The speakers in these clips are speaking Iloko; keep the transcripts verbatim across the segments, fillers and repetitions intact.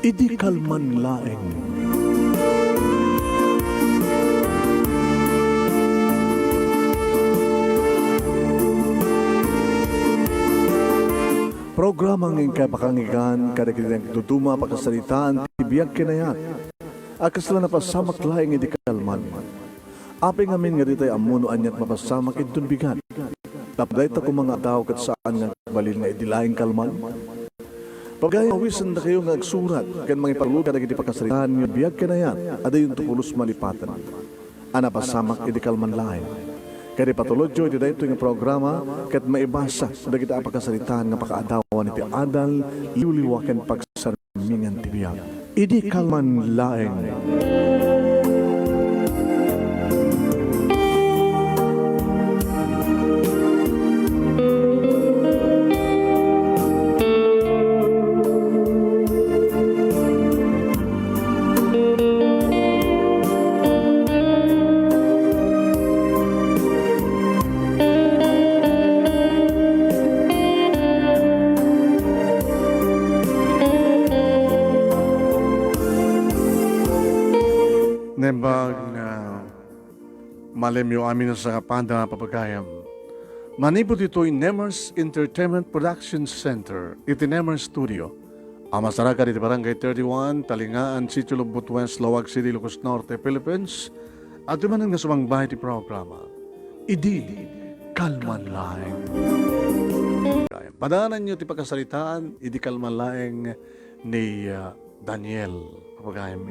Idi kalman laeng. Programa nga inkay pakanggan kadagiti nagduduma a pakasaritaan ti biag ken ayat a kasla napasamak laeng idi kalman. Apay ngamin nga ditay ammo no aniat mapasamak inton bigat? Tapno dayta koma nga addaw ket saan nga agbalin nga idi laeng kalman? Pagayam, awisendakayo nga agsurat ken mangipatulod kadagiti pakasaritaan nga biag ken ayat a dayonto pulos malipaten a napasamak idi kalman laeng. Ket ipatulodyo iti daytoy nga programa ket maibasa dagiti a pakasaritaan nga pakaadawan iti adal, liwliwa ken pagsa- Mingan ti biag. Idi kalman laeng. Naimbag nga malemyo amin a sangapada, papagayam. Manipud ditoy Nemers Entertainment Production Center iti Nemers Studio a masarakan iti Barangay thirty-one, Talingaan, Sitio Lombot West, Laoag City, Ilocos Norte, Philippines. Adtoy manen nga sumangbay ti programa, Idi Kalman Laeng. Padananyo ti pakasaritaan, Idi Kalman Laeng ni, ah, Daniel, papagayam.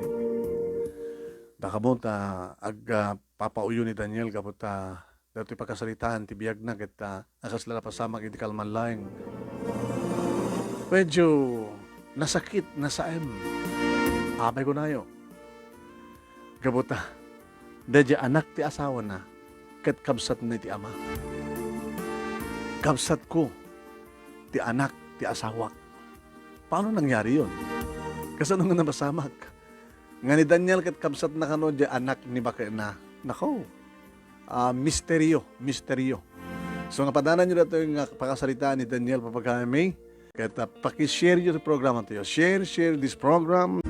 Dakamo ta ag-, ah, papauyo ni Daniel gapu ta datoy pakasaritaan ti biagna ket, ah, a kasla napasamak idi kalman laeng. Medyo nasakit, nasaem. Apay kunayo? Gapu ta, daydiay anak ti asawana ket kabsatna iti ama. Kabsatko ti anak ti asawak. Paano nangyari yun? Kasano nga napasamak? Nga ni Daniel ket kabsatna kano diay anak ni baketna. Nako. Ah, misteryo, misteryo. So, nga padananyo datoy nga pakasaritaan ni Daniel, papagayam, ket, ah, paki-share yo ti programa tayo. Share, share this program.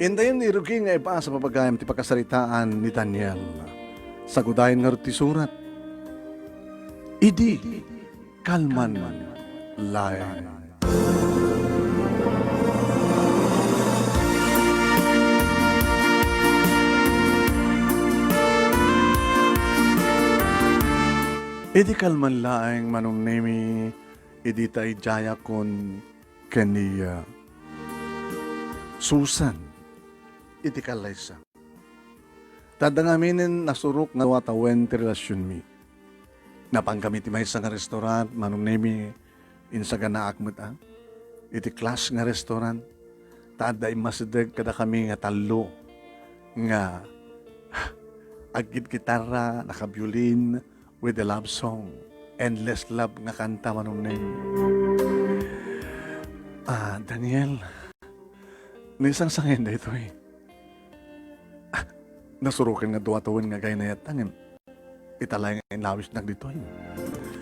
Intayon ni Ruki nga ibasa, papagayam, ti pakasaritaan ni Daniel. Sagudayen ngarud ti surat. Idi kalman laeng. Idi kalman laeng, Manong Nemi, idi ta idiayakon ken ni, ah, Susan iti kallaysa. Ta adda ngaminen nasurok nga dua tawen ti relasionmi. Napankami iti maysa nga restaurant, Manong Nemi, insaganaak met, a, iti class nga restaurant. Ta adda immasideg kadakami nga tallo nga aggitarra, nakabiolin, with the love song, Endless Love nga kanta, Manong Nemi. Ah, Daniel, naisangsangen daytoy. Ah, nasuroken nga dua tawen nga agaynayatta ngem ita laeng nga inlawisnak ditoy.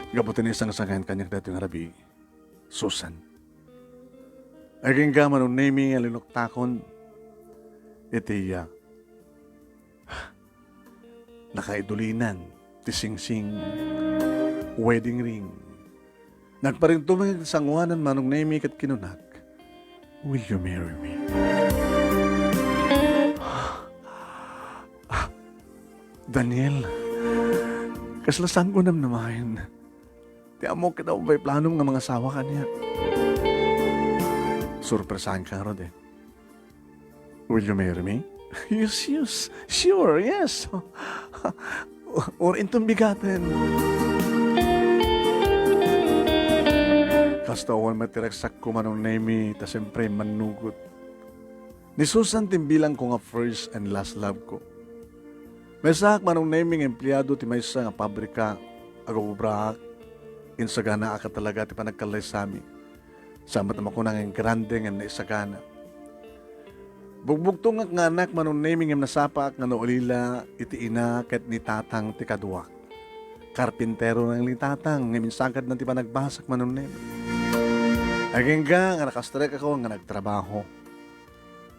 Gapu ti naisangsangen kaniak daytoy nga rabii, Susan. Agingga, Manong Nemi, nga linuktakon iti, ah, nakaidulinan ti singsing, wedding ring. Nagparintumeng iti sangoanan, Manong Nemi, ket kinunak, "Will you marry me?" Ah, Daniel, kasla saanko namnamaen ti ammok ket apay planom nga mangasawa kaniak. Sorpresaen ka ngarud, eh. Will you marry me? Yes, yes. Sure, yes. Or inton bigaten. Kasta awan met ti ragsakko, Manong Nemi, ta siyempre, mannugot. Ni Susan ti bilangko nga first and last love ko. Maysaak, Manong Nemi, nga empleado ti maysa nga pabrika. Agugubraak. Insaganaak a talaga ti panagkallaysami. Saan met a makuna nga grande nga naisagana. Bugbugtongak nga anak, Manong Nemi, ngem nasapaak nga naulila iti ina ket ni tatang ti kaduak. Karpintero nang ni tatang, ngem insakadna ti panagbasak, Manong Nemi. Agingga nga nakastrek ako nga nagtrabaho.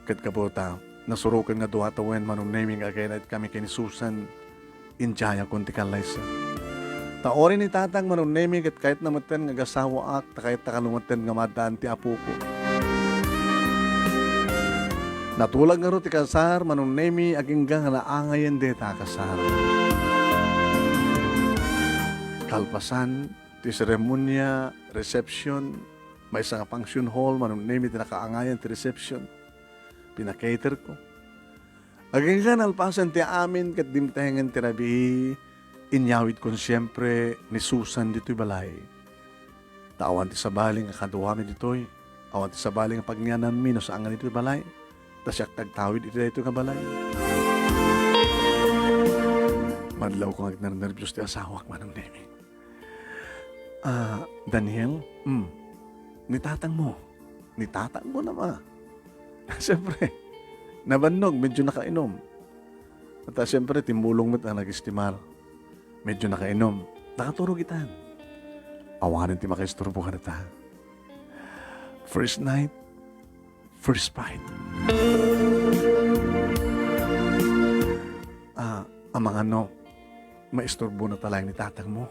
Ket gapu ta, nasuroken nga dua tawen, Manong Nemi, nga agaynaydkami ken ni Susan, idiayakon ti kallaysa. Ta uray ni Tatang, Manong Nemi, ket kayatna metten nga agasawaak, ta kayatna kano metten nga maaddaan ti apoko. Natulag ngarud ti kasar, Manong Nemi, agingga nga naangayen dayta a kasar. Kalpasan ti seremonia, reception, maysa nga function hall, Manong Nemi, ti nakaangayen ti reception. Pina-caterko. Agingga nalpasen ti amin ket dimtengen ti rabii, inyawidkon siempre ni Susan ditoy balay. Ta awan ti sabali nga kaduami ditoy, awan ti sabali nga pagnianammi no saan nga ditoy balay, ta siak ti agtawid iti daytoy nga balay. Madlawko nga agnernerbios ti asawak, Manong Nemi. "Ah, Daniel, hmm, ni tatangmo." Ni tatangmo naman. Siyempre, nabannog, medyo nakainom. At, ah, siyempre, timmulong met a nag-estimar. Medyo nakainom. Nakaturog itan. Awanen ti makaisturbo kadata. First night, first fight. Ah, amangano, maisturbo na talaga ni tatangmo.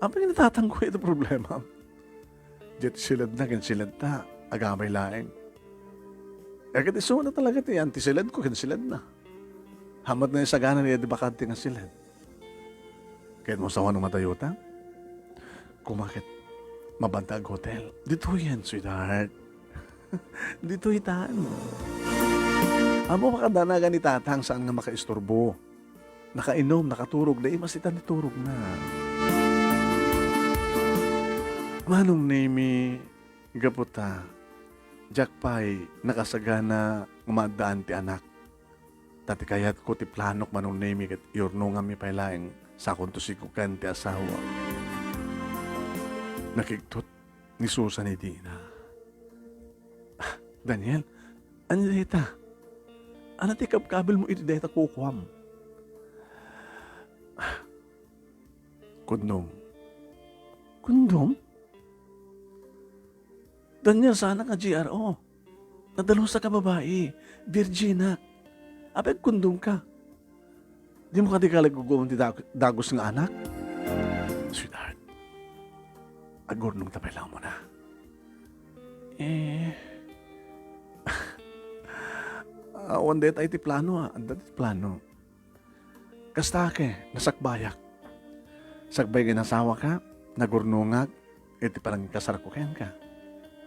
Apay ni tatangko iti problema? Diay siledna ken siledta, agamay laeng. Ket isu na talaga ti anti-siledko ken siledna. Hamat na isagana ni Eddie Bacante nga siled. Ket mo sawan umatayuta? Kumaket mabanta ag hotel. Ditoyen, sweetheart. Ditoy tan. Ammo, makadanagan ni tatang saan nga makaisturbo. Nakainom, nakaturog, naimas itan ti turogna. Manong Nemi, gapu ta, diak pay nakasagana nga maaddaan ti anak. Ta ti kayatko ti planok, Manong Nemi, ket iyurnonganmi pay laeng sakonto sikoken ti asawa. Nakigtot ni Susan idi na. "Ah, Daniel, ania dayta? Ania ti kabkabilmo iti dayta kukuam?" "Kundom." "Kundom? Daniel, saanak nga G R O. Nadalus a babai. Virgin-ak. Apay agkundom ka? Dimo kadi ka laeng gugumon ti dag-, dagus nga anak?" "Sweetheart, agurnongta pay laeng umuna." "Eh, awan dayta iti plano, a. Adda ti plano. Kasta, ket nasakbayak. Sakbay nga inasawaka, nagurnongak iti panangikasarko kenka.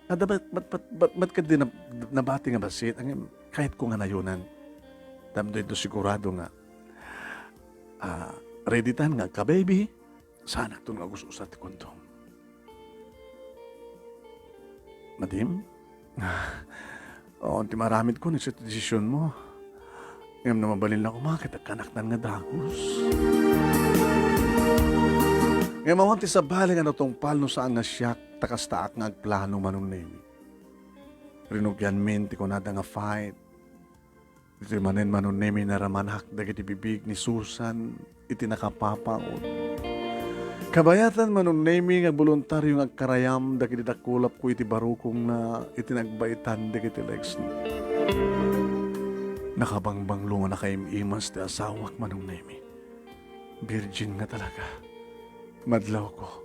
Adda met, met, met, met, met kadi nab-, nabati nga bassit, ngem kayatko nga nayonan. Tapno sigurado nga, ah, ready tan nga agka-baby, saanakton nga agus-usat ti kundom." "Madim? Oo, ti maaramidko, isu ti desisionmo. Ngem no mabalinna koma, ket agkanaktan nga dagus. Ngem awan ti sabali nga natungpal no saan nga siak, ta kastaak nga agplano, Manong Nemi." Rinugianmin ti kunada nga fight. Ditoy manen, Manong Nemi, naramanak dagiti bibig ni Susan iti nakapapaut. Kabayatan, Manong Nemi, nga boluntario nga agkarayam dagiti dakulapko iti barukongna iti nagbaitan dagiti legsna. Nakabangbanglo nga nakaim-imas ti asawak, Manong Nemi. Virgin nga talaga. Madlawko.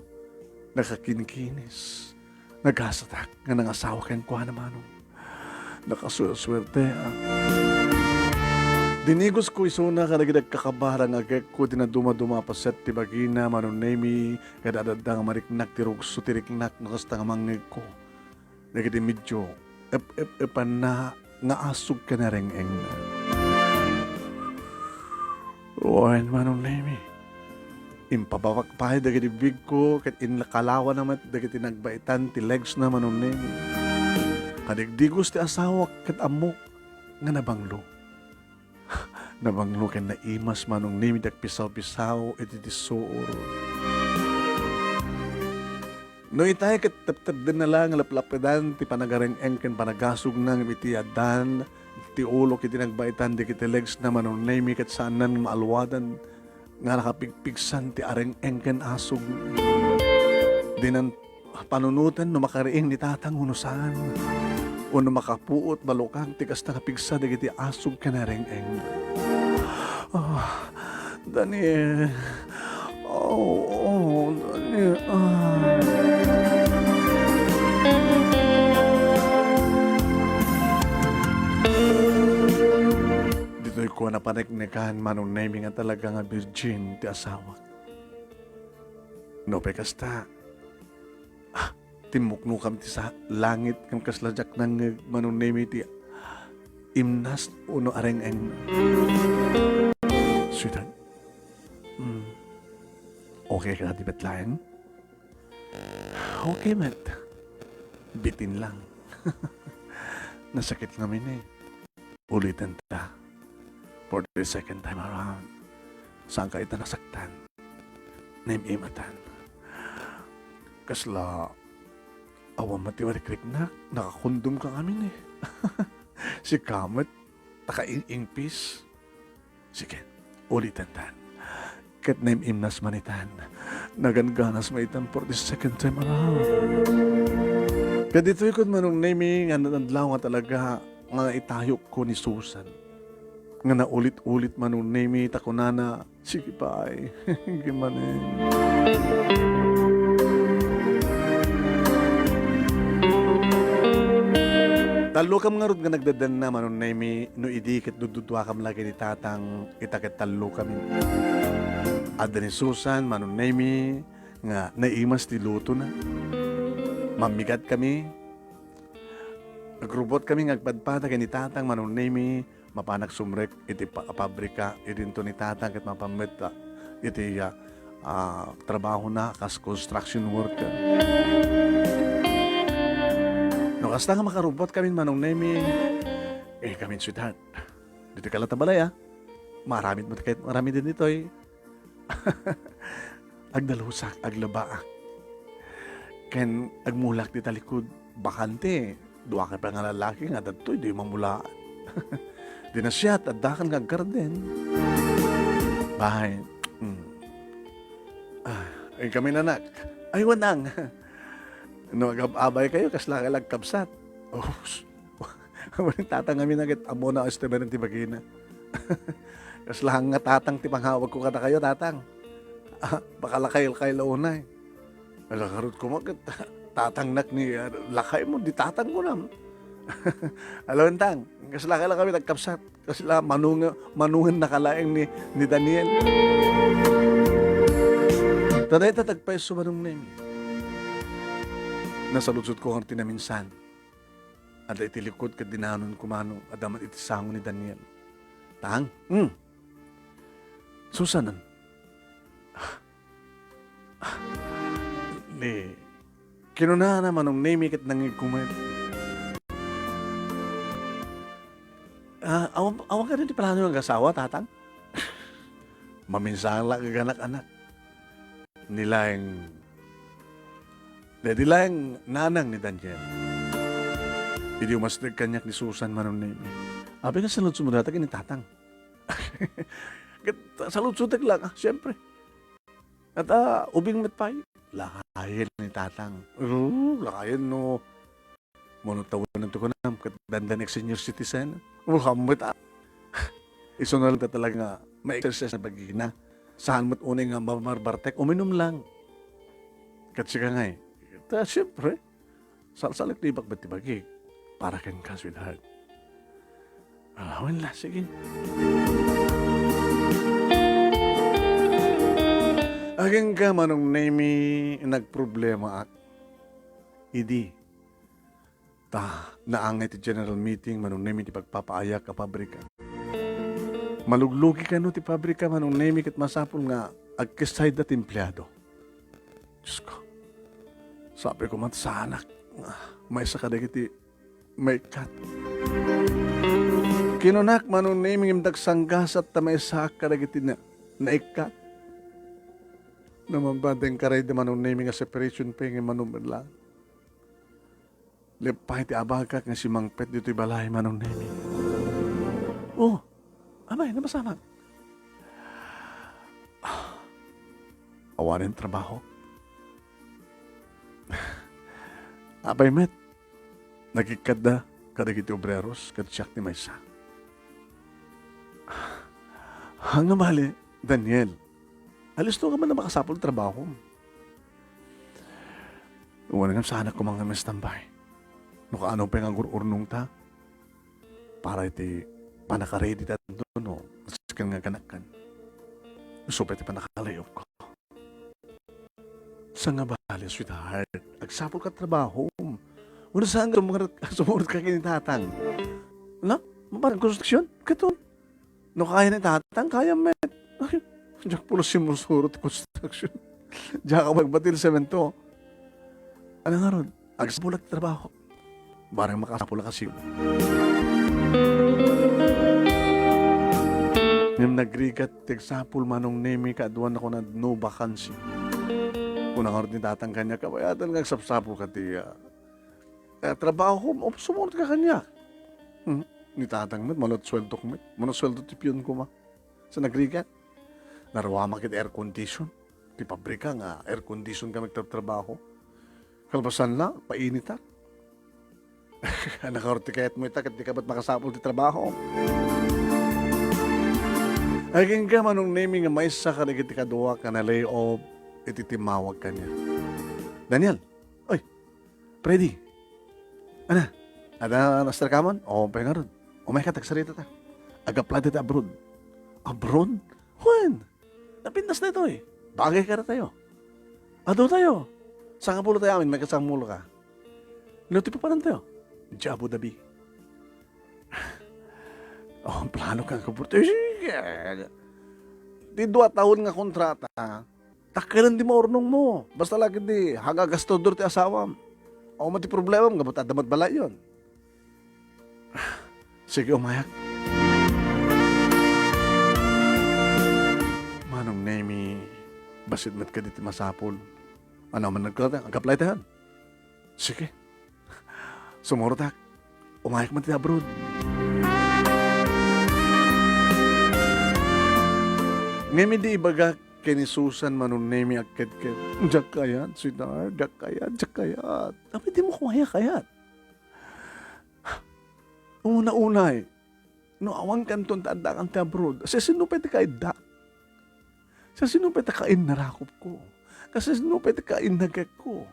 Nakakinkinis. Nagasatak nga nangasawa kenkuana, Manong. Nakasuersuerteak. Dinigosko isuna kadagiti agkakabara nga agekko ti nadumaduma a paset ti bagina, Manong Nemi, ket adda nga mariknak ti rugso ti riknak no kasta nga mangngegko dagiti medyo ep-ep-epanna nga asug ken areng-engna. Wen, Manong Nemi. Impababak pay dagiti bibigko ket inlakalawana met dagiti nagbaitan ti legsna, Manong Nemi. Kadigdigos ti asawak ket ammok nga nabanglo. Nabanglo ken naimas, Manong Nemi, ti agpisaw-pisaw iti disso. No itay ket teptepdenna la nga laplapedan ti panagareng-eng ken panagasugna, ngem iti addan ti ulo iti nagbaitan dagiti legsna, Manong Nemi, ket saanna nga maalwadan nga nakapigpigsan ti areng-eng ken asug. Dinan panunoten no makariing ni Tatang wenno saan, wenno makapuot balukag ti kasta nga pigsa dagiti asug ken areng-eng. Ah, Daniel. Oh, oh, Daniel. Ah. Ditoy ko napaneknekan, Manong Nemi, nga talaga nga virgin ti asawak. Nupay kasta, ah, timmuknokam ti sa langit, ngem kasla diak nangngeg, Manong Nemi, ti imnas wenno areng-eng. Sweetheart, mm, okay ka na ti met laeng? Okay met. Bitin lang. Nasakit ngamin eh. Uliten ta. For the second time around. Saan ka ita nasaktan? Naim-imatan. Kasla, awan met ti marikriknak, nakakondom ka ngamin eh. Sika met, ta kaing-ingpis. Sige, ulitantan. Ket naim-imnas man itan. Nagangganas man itan for the second time around. Kaditoy kun Manong Nemi nga nadlaw nga talaga nga naitayokko ni Susan. Nga naulit-ulit, Manong Nemi, ta kunana, "Sige pay, gimanen." Tallokam ngarud nga nagdadanna, Manong Nemi, no idi ket dudduduakam la ken ni Tatang, ita ket tallokami. Adda ni Susan, Manong Nemi, nga naimas ti lutona. Mammigatkami. Nagrubotkami nga agpadpada ken ni Tatang, Manong Nemi, mapan agsumrek iti pa-, pabrika, idinto ni Tatang ket mapan met, ah, iti, ah, ah, trabahona kas construction worker. No kasta nga makarubotkami, Manong Nemi, eh, kami, sweetheart. Ditoy ka latta balay, ah. Maaramid met ket maaramiden ditoy. Agdalusak, aglabaak. Ken agmulak ti talikod, bakante. Dua ka pay nga lalaki nga adtoy, di mamulaan. Di nasiat, addakan nga aggarden. Bahay. Mm. Ah, ay kami, nanak. Ay, wanang. No agab-abay kayo, kasla ka lang kabsat. Oh, Awan ni Tatang ngamin ket ammona a estimeren ti bagina. Kasla nga Tatang ti pangawagko kadakayo, Tatang. Ah, baka lakay-lakay la unay. Ala, ngarud koma ket tatangnak ni, ah, lakaymo, di tatang kunam. Ala, Tang, kasla ka la kami nagkabsat. Kasla manunga-, manungannaka laeng ni, ni Daniel. Ta dayta ti agpayso, Manong Nemi. Nasaludsodko ngarud ti naminsan. Adda iti likod ket dinanonko, Manong, adda met iti sango ni Daniel. Tang? Hmm. Susanen. Ni, kinunana, Manong Nemi, ket nangngegko met. Ah, awan, awan kadi ti plano nga agasawa, Tatang? Maminsan la nga anak-anak. Ni laeng, daydi laeng nanang ni Daniel. Idi umasteg kaniak ni Susan, Manong Nemi. Apay nga saludsodmo dayta ken ni Tatang? Ket saludsodek lang, ah, siempre. Ket, ah, ubing met pay. Lakayen ni Tatang. Oo, lakayen no Mano tawenan ti kunam, ket dandani senior citizen. Uy, hammut, ah. Isu na lang ta talaga nga ma-exercise na bagina. Saan met unay nga mamarbartek, uminum lang. Ket sika ngay, ta, siyempre, salsalak ti ibakbak ti bagik. Para kenka, sweetheart. Ah, wen la, sige. Agingga, Manong Nemi, nagproblemaak. Idi, ta, naangay ti general meeting, Manong Nemi, ti pagpapaayak a pabrika. Maluglugi kano ti pabrika, Manong Nemi, ket masapul nga agkessayda ti empleado. Diyos ko, sabi ko man, saanak, maysa kadagiti maikkat. Kinunak, Manong Nemi, ngem dagsanggasat ta maysaak kadagiti na-, naikkat. Namambaden karay di Manong Nemi nga separation pay nga manumelan. Leppay ti abagak nga simangpet ditoy balay, Manong Nemi. Oh, amay, napasamak. Awanen trabaho. Apay met, nagikkatda kadagiti obreros ket siak ti maysa. Haan nga bale, Daniel, alisto ka man a makasapul ti trabahom. Wen ngem saanak koma nga maistambay. No kaano pay nga agur-urnongta para iti pannaka-ready ta no nasken nga aganakkan. Isu pay ti pannakalayawko. Saan nga bale, sweetheart. Agsapulka ti trabahom. Wenno saan nga sumurot, sumurot ka ken ni tatang? Na? Mapan konstruksyon? Katon. No kaya ni tatang, kayam met. Ay, diak pay la sumursuro ti konstruksyon. Diak bagbati ti semento. Ania ngarud? Agsapulak ti trabaho. Barang makasapulak a siud. Ngem nagrigat ti agsapul, Manong Nemi, kaduana kunana no vacancy. Kuna ngarud ni tatang kaniak, kabayatan nga agsapsapulka ti, ah, eh, trabaho, o, sumurot ka kaniak. Hmm. Ni tatang met, mano ti sueldok met. Mano sueldo ti pion koma. Sa nagrigat. Naruamak iti air condition. Ti pabrika nga air condition kami agtratrabaho. Kalpasanna, painitak. Nakaruti kayat mo ita, ket di ka met makasapul ti trabaho. Agingga, Manong Nemi, nga maysa kadagiti kadua nga na-lay off iti timmawag kaniak. Daniel, oy, Freddy. Ana, adda nasterkamon? O, pay ngarud. Umayka, agsarita ta. Ag-apply ta iti abroad. Abroad? Wen? Napintas daytoy. Bagay kadatayo. Adu tayo. Sangapulo tayo amin, maikasangapulo ka. No ti papanantayo? Di Abu Dhabi. O, plano ka, kaburt-, eh, sige. Ti dua taon nga kontrata, dakkel ti maurnong mo. Basta la ket di, agagastudor ti asawam. Awan met ti problemam, gapu ta adda met balayyon. Sige, umayak. Manong Nemi, bassit met kadi ti masapul. Ania man nagkata, ag-apply tayon. Sige. Sumurotak. Umayak man ti abroad. Ngem idi ibagak ken ni Susan, Manong Nemi, agkedked. Diak kayat, sweetheart. Diak kayat, diak kayat. Apay dimo koma kayat? Una-una, eh, no awan kanton ta addakan ti abroad, siasino pay ti kaiddak? Siasino pay ti kainnarakupko? Siasino pay ti kainnagekko?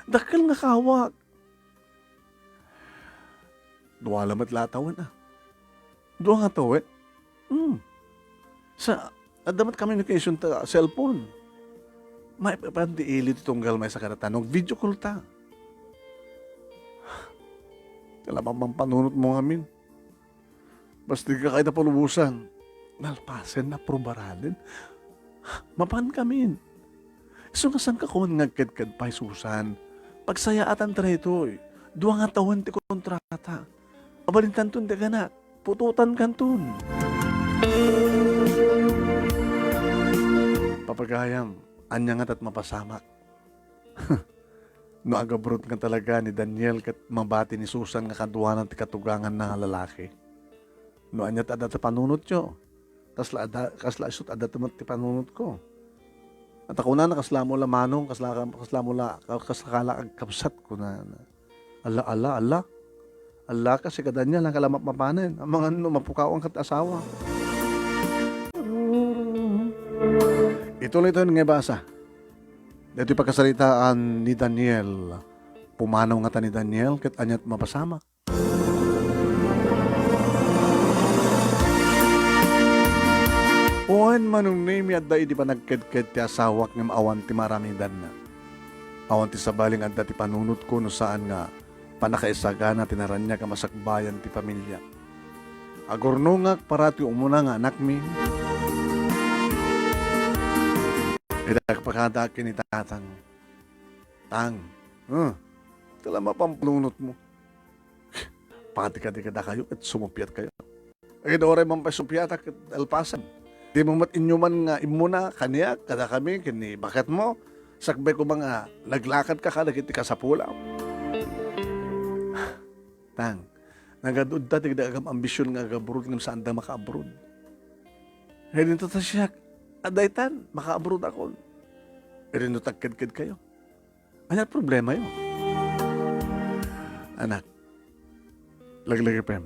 Dakkel nga kawak. Dua la met la a tawen, ah. Dua nga tawen? Hmm. Sa, adda met communication ta cellphone. Maipapan ti ili ti tunggal maysa kadata no video call ta. Kala mampanunot mo ngamin. Basta di ka kayat a palubosan. Nalpasen, naprobaralen. Mapan kamin. Isu nga saan ka koma nga agkedked pay, Susan? Pagsayaatan ta daytoy. Dua nga tawen ti kontrata. Abalintanton ti aganak. Putotan kanton. Papagayam, ania nga tat mapasamak? No agabroad nga talaga ni Daniel ket mabati ni Susan nga kaduana ti katuganganna nga lalaki. No ania ti adda ti panunotyo? Kasla adda, kasla isut adda ti met ti panunotko. At kunana, "Kasla mo la manong, kasla ka, kasla mo la, ka-, kasla ka la agkabsat," kunana. Ala, ala, ala. Ala ka, sika Daniel, ang kalamap mapanen. Amangan no mapukawan kat asawa. Ituloy tayo nga ibasa. Dito pagkasaritaan ni Daniel. Pumanaw nga ta ni Daniel, ket aniat mapasamak. Wen, Manong Nemi, adda idi panagkedked ti asawak ngem awan ti maaramidanna. Awan ti sabali nga adda ti panunotko no saan nga pannakaisagana ti naraniag a masakbayan ti pamilya. Agurnongak para ti umuna nga anakmi. Ita agpakada ken ni Tatang. Tang, eh, tala mapampanunot mo. Pati kadi kadakayo, ket sumuppiat kayo. Ket uray man pay suppiatak, ket alpasan. Di mo met inyuman nga immuna kaniak, kadakami, ken ni baket mo, sakbay koma nga naglakad ka kadagiti kasapulam. Tang, nagad-od ta ti dagam ambisyon nga agabroad ngem saanda makaabroad. Ket inton ta siak, adaytan, makaabroad akon. Ket inton tagkedked kayo. Ania ti problemayo? Anak, laglagipem,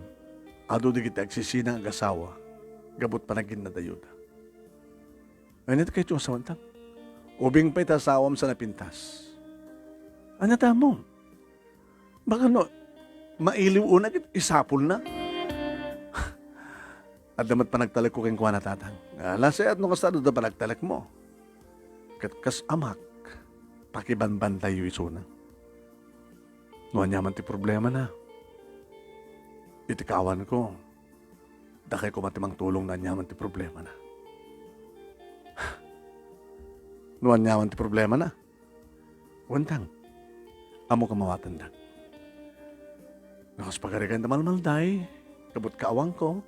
adu dagiti agsisinang agasawa gapu ti panaginnadayonda. Ania ti kayatyo nga sawen, Tang? Ubing pay ti asawam sa napintas. Ania tamon? Baka no, mailiw unay ket isapulna. Adda met panagtalekko kenkuana, Tatang. Ala, siak no kasta adda panagtalekmo. Ket kas amak, pakibanbantayo isuna. No aniaman ti problemana, iti kaawanko, dakay koma ti mangtulong no aniaman ti problemana. No aniaman ti problemana, Wen, Tang, ammok a mawatendak. No kas pagarigan ta malmalday, gapu ti kaawanko,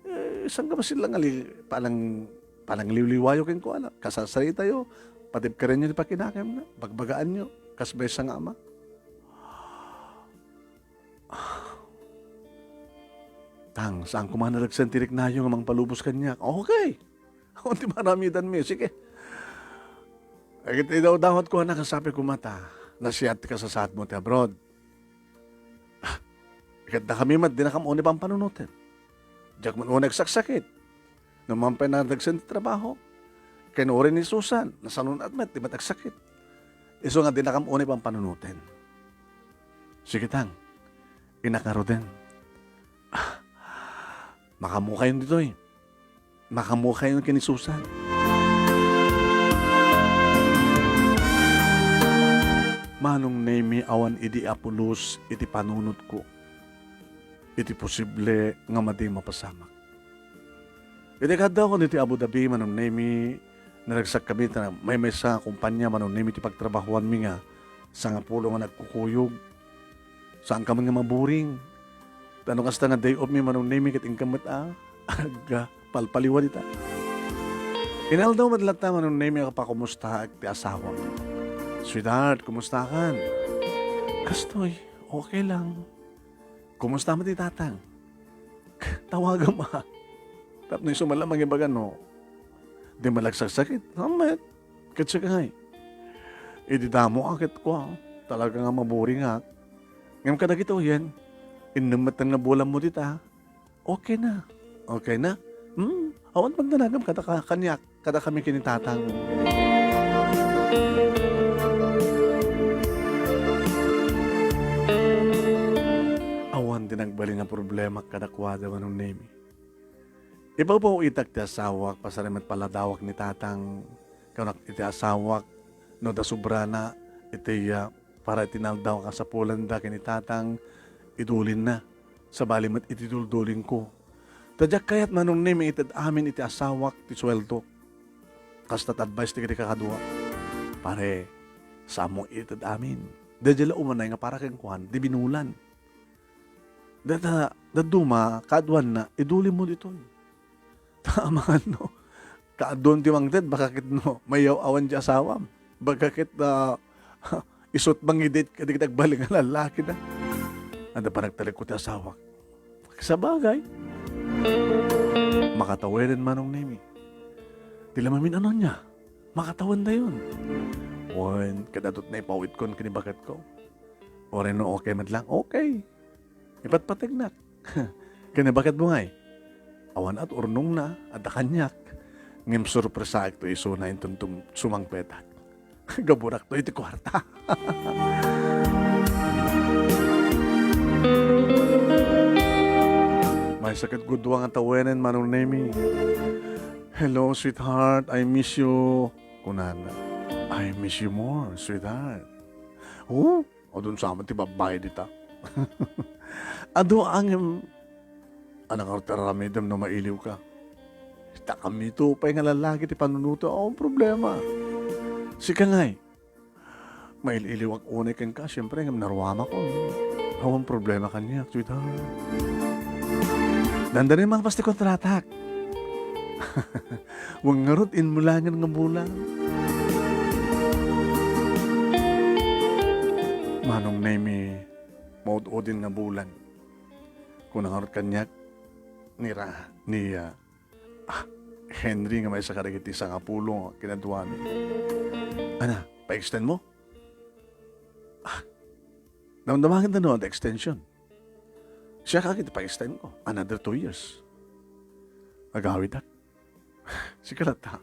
eh, saan ka masillang ali-, panang-, panangliwliwayo kenkuana, kasarsaritayo, patibkarenyo ti pakinakemna, bagbagaanyo, kas maysa nga ama. Tang, saan koma naragsen ti riknayo nga mangpalubos kaniak? Okay. Awan ti maaramidanmi. Sige. Ay, ket idawdawatko, anak, a sabi ko met a, nasiat ti kasasaadmo ti abroad. Ah, ket dakami met, dinakam unay pampanunoten. Diak met unay agsaksakit. No man pay naragsen ti trabaho, ken uray ni Susan, nasanunan met, di met agsakit. Isu nga dinakam unay pampanunoten. Sige, Tang. Innak ngaruden. Ah, makaammokayon ditoy. Makaammokayon ken ni Susan. Manong Nemi, awan idi a pulos iti panunotko iti posible nga madi mapasamak. Iti kaaddaw iti Abu Dhabi, Manong Nemi, naragsakkami ta maymaysa a kompania, Manong Nemi, ti pagtrabahoanmi nga sangapulo nga nagkukuyog. Saan ka man nga maburing. Ta no kasta nga day off mi, Manong Nemi, ket inka met a agpalpaliwan ita. Inaldaw met latta, Manong Nemi, a pakumustaak ti asawak. Sweetheart, kumustakan? Kastoy, okay lang. Kumusta met ti tatang? Tawagam a. Tapno isu man lang mangibaga no di malagsaksakit. Amet. Ket sika ngay. Idi damo a ket kua, talaga nga maburingak. Ngem kadagitoyen, innem met nga bulanmo dita. Okay na. Okay na. Hmm? Awan pagdanagam kada ka, kaniak, kada kami ken ni tatang. Awan ti nagbalin a problema kadakuada, Manong Nemi. Ibabaw itak ti asawak, pasari met paladawak ni tatang, kunak iti asawak, no da sobrana iti, ah, para iti naldaw a kasapulanda ken ni tatang, idulinna, sabali met iti duldulingko. Ta diak kayat, Manong Nemi, ited amin iti asawak ti sueldok. Kasta ti advice ti kadua. Pare, saanmo ited amin. Daydiay la umanay nga para kenkuan, di binulan. Data, dadduma, kaaduanna, idulinmo diton. Ta amangan no, kaaduan ti mangted, baka ket no, mayaw-awan ti asawam. Baka ket, ah, isut mangidate kadagiti agbalin nga lallaki na. Adda panagtalekko ti asawak. Sabagay. Makatawenen, Manong Nemi. Ti la mamin-ano nia? Makatawendayon. Wen, kadato't naipaw-itkon ken ni baketko. Uray no okay met lang, okay. Ipatpategnak. Ken ni baketmo ngay? Awan at urnongna, adda kaniak. Ngem sorpresaekto isuna inton tum-, sumangpetak. Gaburakto iti kuarta. Maysa ket gudua nga tawenen, Manong Nemi. "Hello, sweetheart. I miss you." Kunana, "I miss you more, sweetheart." Oh, adun sa met ti babbai dita. Adu ngem, ania ngarud ti aramidem no mailiwka? Ta kami to pay nga lallaki ti panunoto, awan problema. Sika ngay, mail-iliwak unay kenka, siempre, ngem naruamak. Awan problema kaniak, sweetheart. Dandani malpas ti kontratak. Wen ngarud, inmulangen nga bulan. Manong Nemi, maud-udin nga bulan. Kuna ngarud kaniak, ni Ra-, ni, ah, ah, Henry nga maysa kadagiti sangapulo nga kinaduami. Ana, pa-extend mo? Ah, Damdama ket no, adda extension. Siak ket pa-extend ko. Another two years. Agawidak. Sika latta.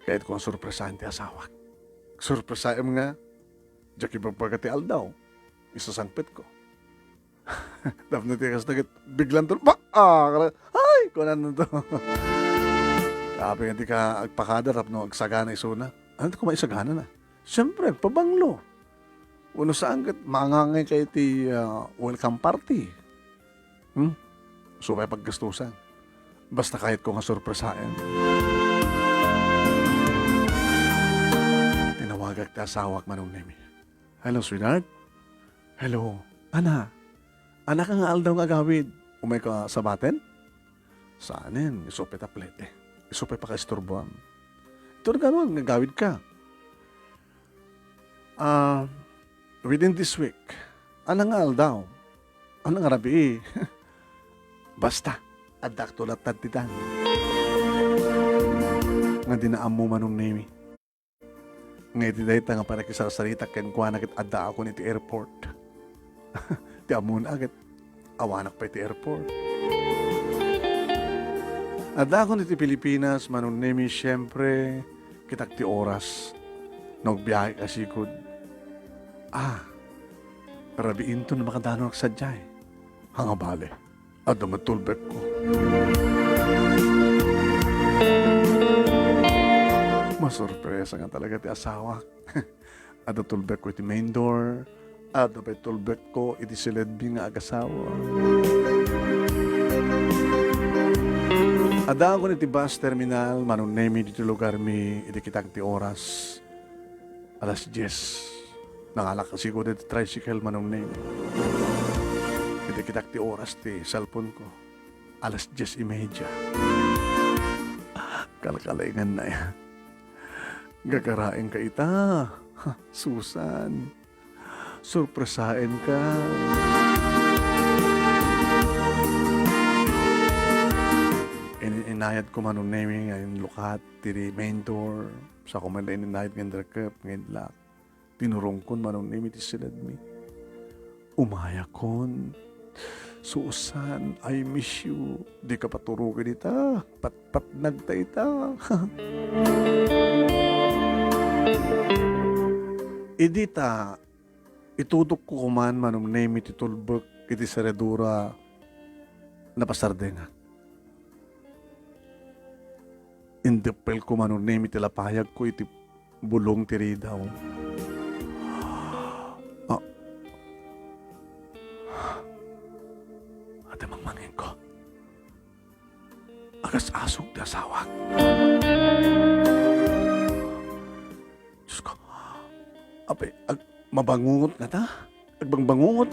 Kayatko nga sorpresaen ti asawak. Sorpresaem nga, diak ibagbaga ti aldaw. Isasangpetko. Tapno ti kasta ket, biglang tul-, ba-, ah, kala-, ay, kunan to. Kape nga di ka agpakada tapno agsagana isuna. Ano ti kumaisagana na? Siyempre, agpabanglo. Wenno saan ket, mangangay ka iti, ah, welcome party. Hmm? Isu pay paggastusan. Basta kayatko nga sorpresaen. Tinawagak ti asawak, Manong Nemi. "Hello, sweetheart." "Hello." "Ana, anaka nga aldaw nga agawid, umayka sabaten?" "Saanen, isu pay ta plete. Isu pay pakaisturboam." "Ito, nagano nga agawidka?" "Ah, within this week." "Ana nga aldaw?" "Ana nga rabii?" "Basta, addaakto latta ditan." Nga di na ammo, Manong Nemi. Nga iti dayta nga pannakisarsaritak kenkuana ket addaakon iti airport. Ti ammona ket awanak pay iti airport. Addaakon iti Pilipinas, Manong Nemi, siyempre, kitak ti oras. No agbiahe ka sigud, ah, rabiinto no makadanon sadiay. Haan nga bale. Adda met tulbekko. Masorpresa nga talaga ti asawak. Adda tulbekko iti main door. Adda pay tulbekko iti siledmi nga agasawa. Addaakon iti bus terminal, Manong Nemi, ditoy lugarmi, iti kitak ti oras. Alas dies. Nangalak sigud iti tricycle, Manong Nemi. Iti kitak ti oras ti cellphone ko. Alas dies y media. Kalkalingan na ya. Gagaraenka ita. Ha, Susan. Sorpresaenka. In-, inayat ko, Manong Nemi, nga inlukat ti main door. Sa ko man la ininayat nga inrekep, nga inlak. Tinurongkon, Manong Nemi, ti siledmi. Umayakon. Susan, I miss you. Dika paturogen ita. Patpatnagta ita. Idi ta, itudokko koman, Manong Nemi, ti tulbek iti seradura, napasardengak. Indeppelko, Manong Nemi, ti lapayagko iti bulong ti ridaw. Ah. Adda mangmangengko. Agas-asog ti asawak. Diyos ko. Apay, ag-, mabangungot ngata? Agbangbangungot?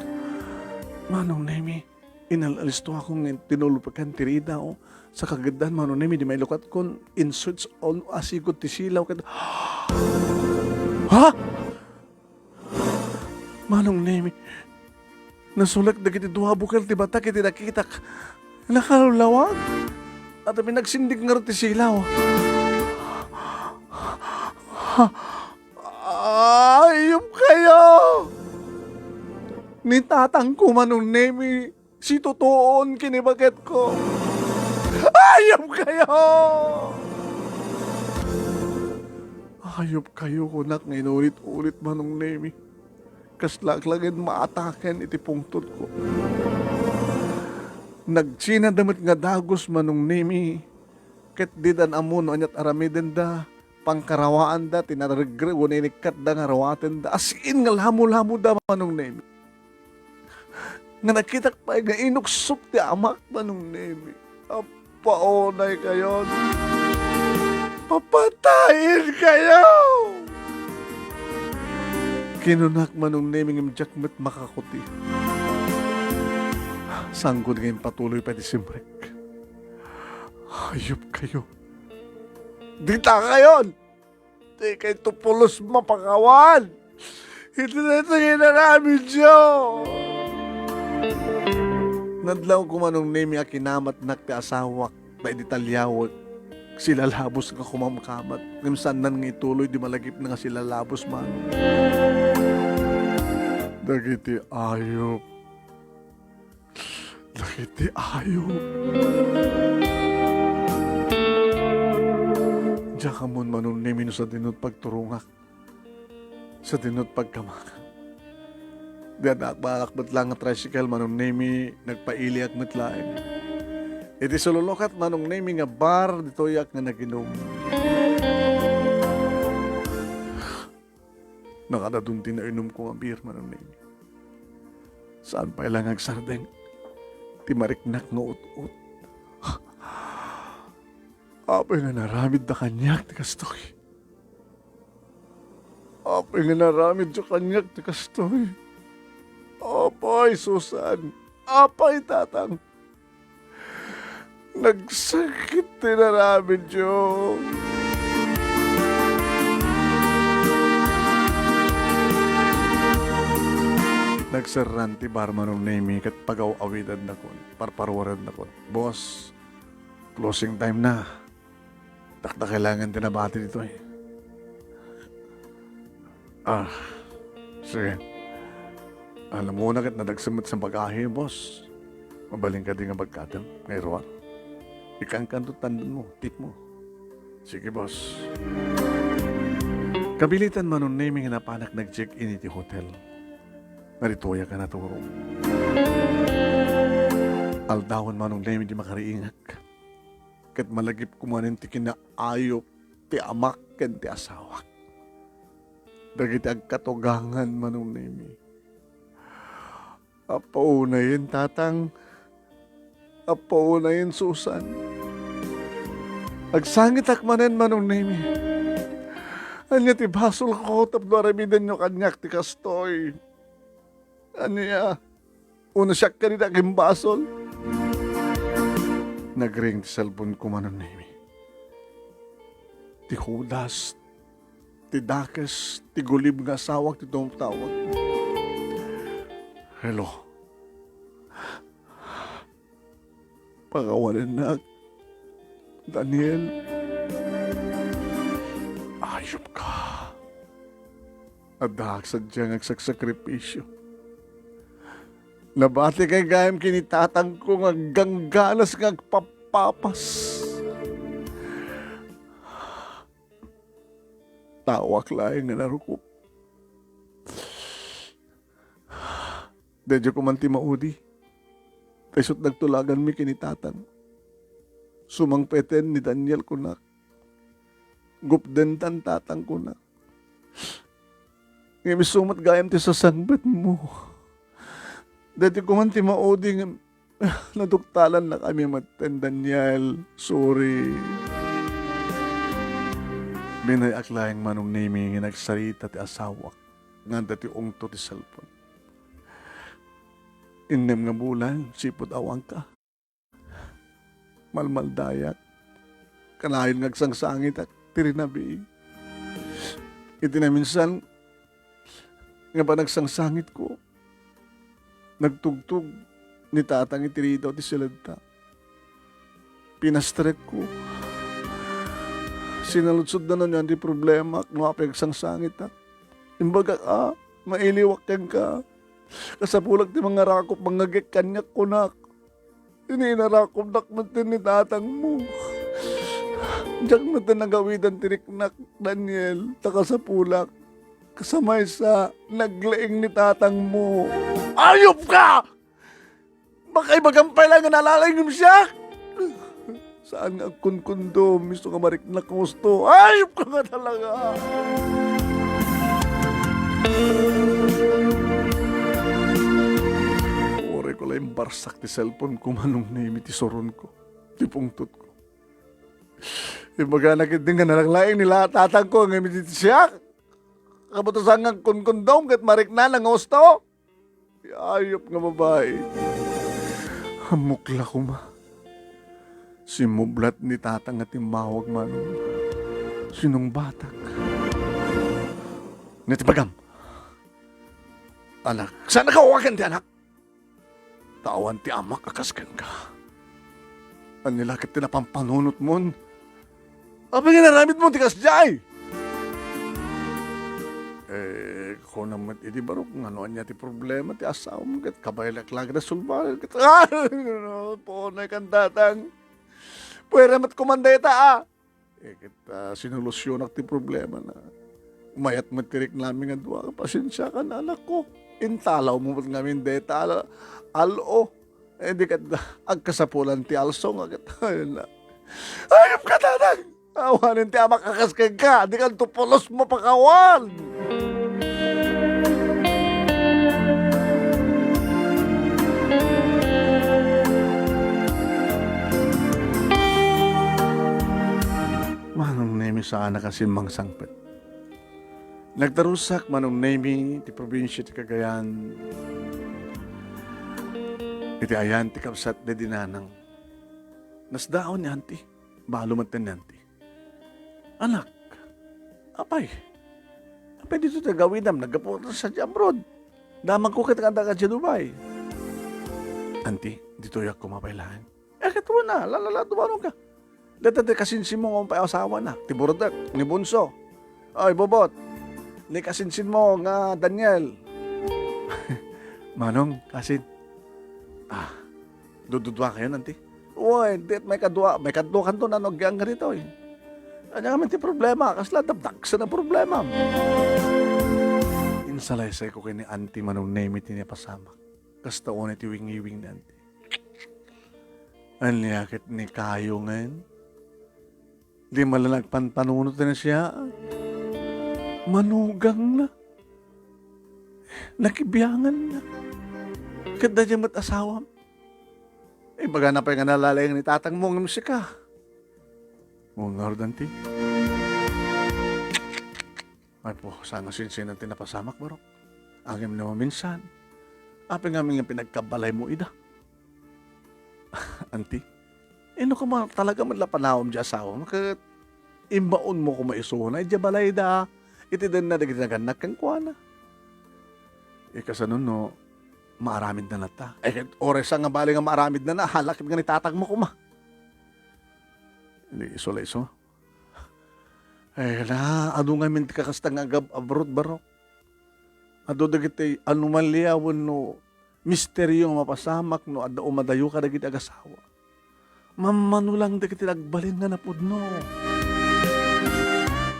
Manong Nemi, inal-alisto ako nga tinulpekan ti ridaw. Sa kagiddan, Manong Nemi, di mailukatkon, in search all, asigud ti silaw. Ket, ha? Manong Nemi, nasulek dagiti dua a bukel ti batak iti nakitak. Nakalawlawag. At amin nagsindig ngarud ti silaw. Ayupkayo! Ni tatangko, Manong Nemi, situtuon kinibaketko. Ayupkayo! Ayupkayo, kunak nga inulit-ulit, Manong Nemi. Kaslak laeng maataken iti pungtotko. Nagsinada met nga dagus, Manong Nemi, ket didan ammo no aniat aramidenda, pangkarawaanda ti naregreg wenno inikkatda nga rawatenda. As in nga lamolamoda, Manong Nemi. Nga nakitak pay nga inuksok ti amak, Manong Nemi. Apaunay kayon. Papatayen kayo! Kinunak, Manong Nemi, ngem diak met makakuti. Sangko nga impatuloy pay ti simrek. Ayupkayo. Dita kayon! Dikayto pulos mapakawan iti daytoy nga inaramidyo. Nadlawko, Manong Nemi, a kinamatnak ti asawak, ta idi taliawek, silalabos nga kumamkamat. Ngem saannan nga ituloy di malagipna nga silalabos, Manong. Dagiti ayup. Dagiti ayup. Diak ammon, Manong Nemi, no sadinot pagturongak. Sadinot pagkamangak. Diak naakbaak met laeng nga tricycle, Manong Nemi, nagpailiak met laeng. Iti sululukat, Manong Nemi, nga bar, ditoyak nga naginum. Nakadadun ti nainumko nga beer, Manong Nemi. Saan pay laeng nga agsardeng ti mariknak nga ut-ot. Apay nga naramidda kaniak ti kastoy? Apay nga naramidda kaniak ti kastoy? Apay, Susan? Apay, Tatang? Nagsakit ti naramidyo. Nagserran ti bar, Manong Nemi, ket pagaw-awidannakon, parparuarennakon. Boss, closing time na. Dakdakelaengen ti nabati ditoy. Ah, sige. Alam mo na ket nadagsen met sa bagahe, boss. Mabalin kadi nga bagkatem nga iruar? Ikankanto tandem mo, tip mo. Sige, boss. Kabilitan, Manong Nemi, nga napanak nag-check-in iti hotel. Nga ditoyak a naturog. Aldawen, Manong Nemi, ti makariingak. Ket malagipko manen ti kinaayup ti amak ken ti asawak. Dagiti agkatugangan, Manong Nemi. Appo unayen, Tatang. Appo unayen, Susan. Agsangitak manen, Manong Nemi. Ania ti basolko tapno aramidenyo kaniak ti kastoy? Ania? Uno siak kadi ti agimbasol? Nagring ti cellphone ko, Manong Nemi. Ti hudas, ti dakes, ti gulib nga asawak ti tumtawag. Hello. Pakawanennak, Daniel. Ayup ka. Addaak sadiay nga agsagsakrifisio. Nabatikay gayam ken ni tatangko nga aggangganas nga agpappapas. Taoak laeng nga narukup. Daydiay koma ti maudi. Ta isut' nagtulaganmi ken ni tatang. Sumangpeten ni Daniel, kunak. Gupdenta ni tatang, kunak. Ngem isu met gayam ti sasangbetmo. Daytoy koma ti maudi ngem naduktalannakami metten, Daniel. Sorry. Binay-ak laeng, Manong Nemi, nga nagsarita ti asawak nga adda ti ungto ti cellphone. Innem nga bulan, sipud awanka. Malmaldayak. Kanayon nga agsangsangitak ti rinabii. Iti naminsan nga panagsangsangitko, nagtugtog ni tatang iti ridaw ti siledta. Pinastrekko. Sinaludsodna no ania ti problemak, no apay agsangsangitak. Imbagak a, mailiwak kenka. Kasapulak ti mangarakop, mangngegek kaniak, kunak. Idi inarakopnak metten ni tatangmo. Diak metten nagawidan ti riknak, Daniel, ta kasapulak. Kasamaysa, naglaing ni tatangmo. Ayup ka! Makaibagam pay laeng nga nalalaingem siak! Saan nga agkunkundom, isu nga mariknak nga husto. Ayup ka nga talaga! Uray ko la imbarsak ti cellphone ko, Manong Nemi, ti suronko, ti pungtotko. Imbagana ketdi nga nalanglaing ni la-, tatangko ngem iti siak. Kabutasan nga agkunkundom ket mariknana nga husto. Ti ayup nga babai. Ammok la koma. Simmublat ni tatang nga timmawag, Manong. Sinungbatak. Ania ti bagam? Anak, saan a kawagan ti anak? Ta awan ti amak a kas kenka. Ania la ket ti napampanunotmon? Apay nga inaramidmo ti kasdiay? Eh, Kuna met idi, Barok, nga no ania ti problema ti asawam ket kabaelak la ket a sulbaen ket, ah, punay kan tatang. Pwera met koma dayta, ah. Eh, ket, ah, sinolusionak ti problemana. Mayat met ti riknami nga dua. Pasensiakan, anakko. Intalawmo met ngamin dayta al-, al-o. Eh, di ket agkasapulan ti also nga ket, ayun na. Ayop ka, tatang! Awanen ti amak a kas kenka, dikanto pulos mapakawan! Manong Nemi, saanak a simmangsangpet. Nagtarusak, Manong Nemi, ti probinsia ti Cagayan. Iti ayan ti kabsat daydi nanang. Nasdaon ni anti. Balo met ni anti. Anak, apay? Apay ditoy ti agawidam? Naggapuka sadiay abroad. Damagko ket adda ka idiay Dubai. Anti, ditoyak koma pay laeng. Eh, ket wen a, lalala, dumanon ka. Dayta ti kasinsinmo nga umpay asawana, ti Burdek, ni Bunso. Oy, Bobot, ni kasinsinmo nga Daniel. Manong, kasin. Ah, dududua kayo, anti? Uy, di, maikadua, maikadua kanto na no, agyang ka ditoy. Ania ngamin ti problema? Kasla dabdagsen a problema. Insalaysayko ken ni Anti Manong Nemi ti napasamak. Kasta unay ti wingiwing ni Anti. Ania ket ni kayo ngayon? Di man la nagpanpanunot ti nasayaat. Manugang na. Nakibiangan na. Ket daydiay met asawam. Ibagana pay nga nalalaing ni tatangmo ngem sika. Wen ngarud, anti. Ay po, saan a sinsinan ti napasamak, Barok. Ngem no maminsan, apay ngamin nga pinagkabalaymo ida? Anti, inno koma talaga met la panawem ti asawam ket imbaonmo koma isuna idiay balayda iti denna dagiti nagannak kenkuana. Ikasano no maaramidna latta? Eh, ket uray sa nga bali nga maaramidna, hala ket nga ni tatangmo koma. Di isu la isu. Ay, na, adu ngamin ti kakasta nga agab-, abroad, Barok. Adu dagiti anomalia wenno misterio nga mapasamak no adda umadayo kadagiti agasawa. Mammano lang dagiti nagbalin nga napudno.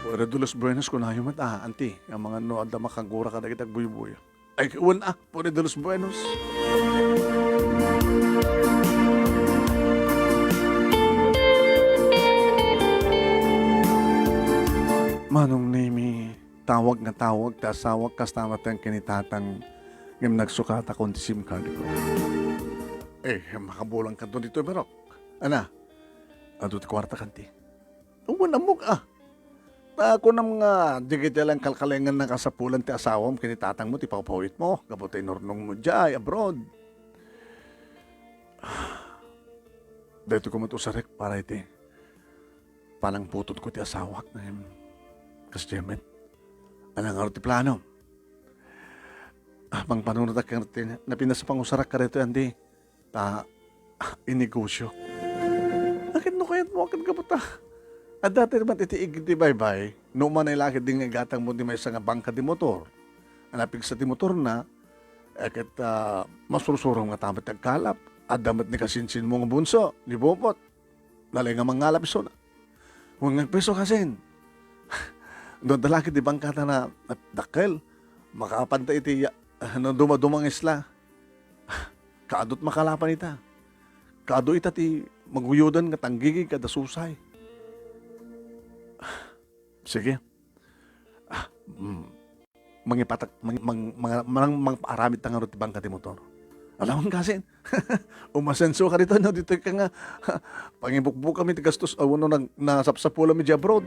Puro de los buenos kunayo met, ah, anti, nga mangan no adda makagura kadagiti agbuybuya. Ay, wen a, puro de los buenos. Manong Nemi, tawag nga tawag ti asawak kasta met ken ni tatang, ngem nagsukatakon ti SIM card ko. Eh, makabulang kanto ditoy, Barok. Ana, adu ti kuarta kanti. Wen, ammok, ah. Ta kunam nga, dagiti lang kalkalengan nakasapulan ti asawam ken ni tatangmo ti pawpawitmo, gapu ta inurnongmo diay abroad. Daytoy koma ti usarek para iti panangputotko ti asawak, ngem kasdiay met. Ania ngarud ti plano? Ah, mangpanunotak ken ti napintas a pangusarak kadaytoy, anti. Ta, ah, inegosio. Akin no kayatmo, akin gapu ta adda ti met iti ig ti baybay, no umanay la ket di nga igatangmo ti maysa nga bangka ti motor. Napigsa ti motorna, eh, ket, ah, masursurom nga ta met ti agkalap. Adda met ni kasinsinmo nga bunso, ni Bobot. Nalay nga mangalap isuna. Wen nga agpeso kasin. No adda la ket ti bangkata na, na dakkel, makaapanta iti, ah, no dumaduma nga isla. Kaadu ti makalapan ita. Kaadu ita ti maguyodan nga tanggigig ket adda susay. Sige. Ah, mm. Mangipatak-, mang-, mang-, mang-, mang-, mangpaaramid ta ngarud ti bangka ti motor. Ala, wen kasin. Umasenso ka dito, no? Dito ka nga, pangibukbukam iti gastos, ah, wenno nag-, nasapsapulam iti abroad.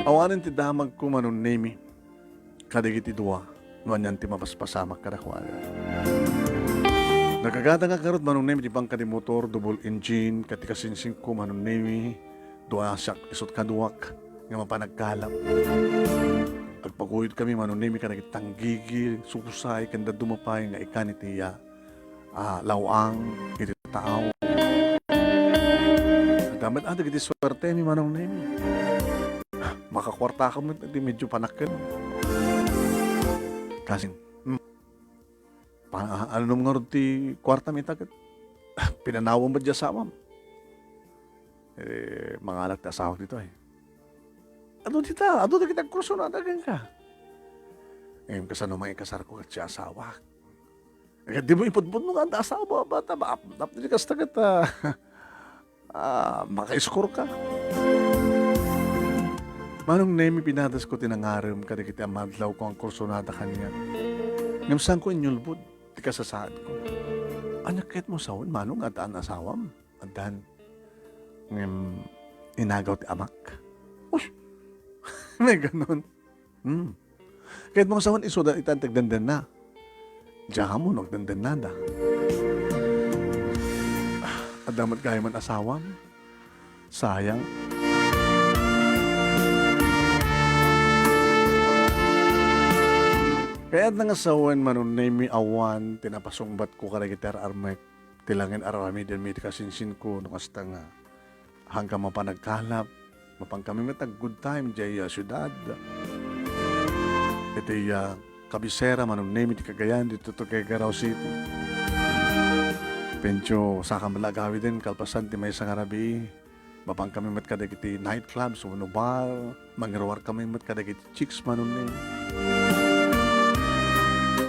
Awanen ti damagko, Manong Nemi, kadagiti dua, no anian ti mapaspasamak kadakuada. Nagagatangak ngarud, Manong Nemi, ti bangka ti motor, double engine, ket ti kasinsinko, Manong Nemi, dua siak, isut kaduak, nga mapan agkalap. Agpaguyod kami, Manong Nemi, kadagiti tanggigi, susay, ken dadduma pay nga ikan iti, ah, ah, law-ang iti tao. Adda met, ah, dagiti suertemi, Manong Nemi. Makakuarta ka met, di medyo panakken. Kasin, hmm. Pa-, annom ngarud ti kuartam ita ket pinanawem met di asawam. Eh, mangalak ti asawak ditoy. Adu dita, adu dagiti agkursunada kenka. Ngem kasano man ikasarko ket ti asawak? Ket di mo ipudpudno nga adda asawa, bata, ba, ap-, ap-, di kasta ket, ah, ah, makaiskorka. Manong Nemi, pinadasko ti nangarem kadagiti amadlawko nga agkursunada kaniak. Ngem saanko inyulbod ti kasasaadko. Ania kayatmo sawen, Manong, nga addaan asawam? Addan. Ngem inagaw ti amak. Uy! May ganon. Hmm. Kayatmo sawen, isuda ita ti agdandanna. Diak ammo no agdandannada. Ah, adda met gayamen asawam. Sayang. Kayatna nga sawen, Manong Nemi, awan ti napasungbatko kadagiti ar-armek. Ti langin ar-aramidenmi iti kasinsinko, no kasta nga, haanka mapan agkalap, mapankami met ag-good time diay, ah, siudad. Iti, ah, kabisera, Manong Nemi, ti Cagayan, ditoy Tuguegarao City. Pencho, saanka met la agawiden, kalpasan ti maysa nga rabii, mapankami met kadagiti night clubs wenno bar, mangiruarkami met kadagiti chicks, Manong Nemi.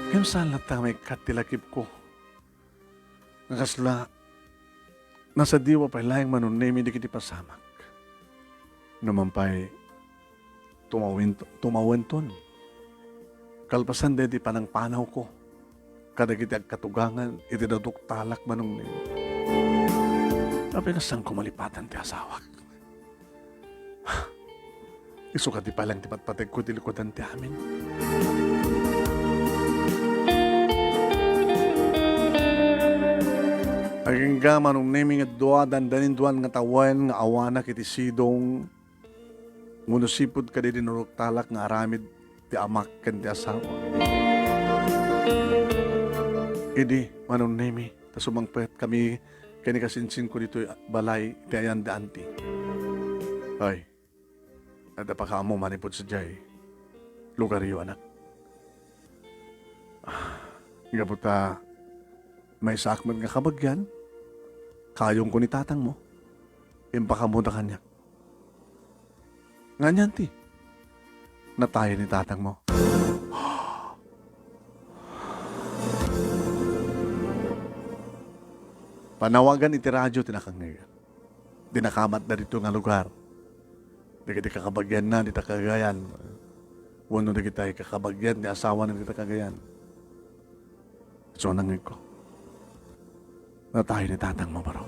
Ngem saan latta nga maikkat ti lakibko. Nga kasla, nasadiwa pay laeng, Manong Nemi, dagiti pasamak. Numan pay, tumawin-, tumawenton. Kalpasan daydi panangpanawko kadagiti agkatugangan iti daduktalak, Manong Nemi. Apay nga saanko malipatan ti asawak? Isu kadi pay laeng ti patpategko iti likudan ti amin. Agingga, Manong Nemi, nga dua, dandanin duan nga tawen nga awanak iti sidong, wenno sipud kadi dinuruktalak nga aramid ti amak ken ti asawa. Idi, Manong Nemi, ta sumangpetkami ken ni kasinsinko ditoy balay ti ayan da anti. Ay, adda pakaammo manipud sadiay lugaryo, anak. Ah, gapu ta maysaak met nga kabagian, kayongko ni tatangmo. Impakaammoda kaniak. Nga anian ti natayen ni tatangmo? Panawagan iti radio ti nakangngeg. Di nakamatda dito nga lugar. Dagiti kakabagianna dita Cagayan. Wenno dagiti kakabagian ti asawana dita Cagayan. Isu nangngegko. Natayen ni tatangmo, baro.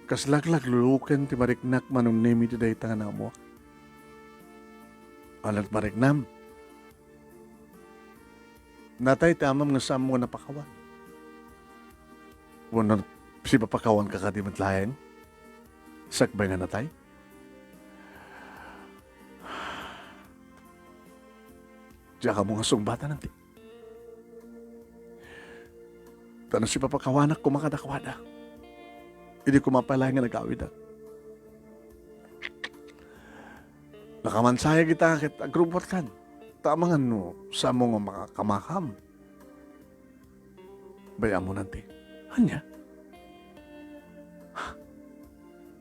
Kas laglagluluken ti mariknak, Manong Nemi, ti dayta nga naammoak. Alat mariknam. Natay ti amam nga saanmo nga napakawan. Wenno sipapakawanka kadi met laeng? Sakbay nga natay? Diak ammo nga sungbatan, anti. Ta no sipapakawanak koma kadakuada, idi koma pay laeng nga nagawidak. Nakamansayag ita ket agrubbuatkan. Ta amangan no saanmo nga makakamakam. Bay-am mo nanti. Ania?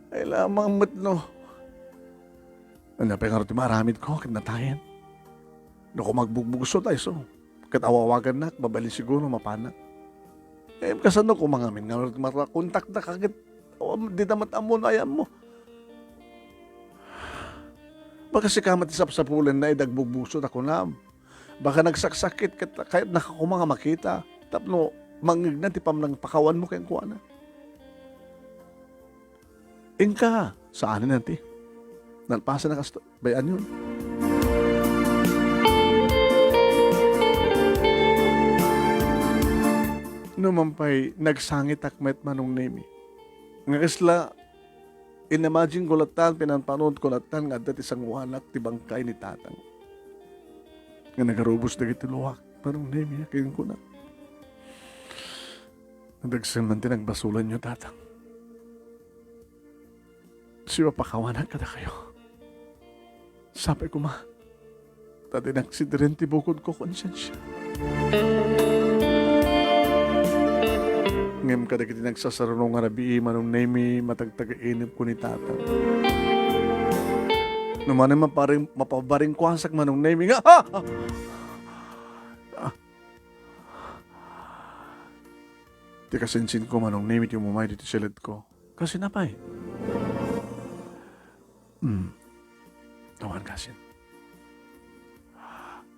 Ay, lamang met no. Ania pay ngarud ti maaramidko ket natayen? No koma agbugbugso dayso, ket awawagannak, mabalin siguro mapanak. Eh, kasano koma ngamin nga marakontakda ka ket, awan, dita met ammo no ay-ammo? Baka sika met ti sapsapulenna idi agbugbugso ta kunam. Baka nagsaksakit ket kayatnaka koma nga makita tapno mangngegna ti pamnangpakawanmo kenkuana. Inka, saanen ti nalpasen a kasto, bay-anyon. Numan pay, nagsangitak met, Manong Nemi. Nga kasla, inimagine ko lattan, pinanpanood ko lattan nga adda ti sanguanak ti bangkay ni tatang. Nga nagarubos dagiti luak, Manong Nemi, a kenkuana. Nadagsen man ti nagbasolanyo, tatang. Sipapakawanak kadakayo. Sapay koma, ta di naksidren ti bukodko a konsensia. Ngem kadagiti nagsasaruno nga rabii, Manong Nemi, matagtagainepko ni Tatang. No manen maparing-, mapabaringkuasak, Manong Nemi, nga, ah! Ah! Ti kasinsinko, Manong Nemi, ti umumay ditoy siledko. Kasin apay? Hmm. Awan kasin.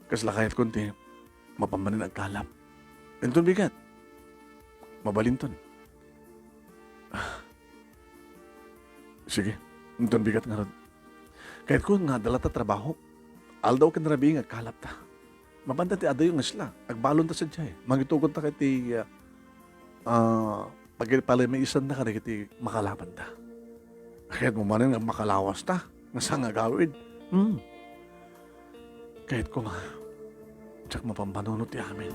Kasla kayatkon ti mapan manen agkalap. Inton bigat. Mabalinton. Sige. Inton bigat ngarud. Kayatkon nga adda latta trabaho. Aldaw ken rabii nga agkalapta. Mapanda ti adayo nga isla. Agbalonta sadiay. Mangitugonta ket ti, ah, ah, pagpalamiisanda kadagiti makalapanda. Kayatmo manen nga makalawasta nga sangagawid. Hmm. Kayatko nga, diak mapanpanunot ti amin.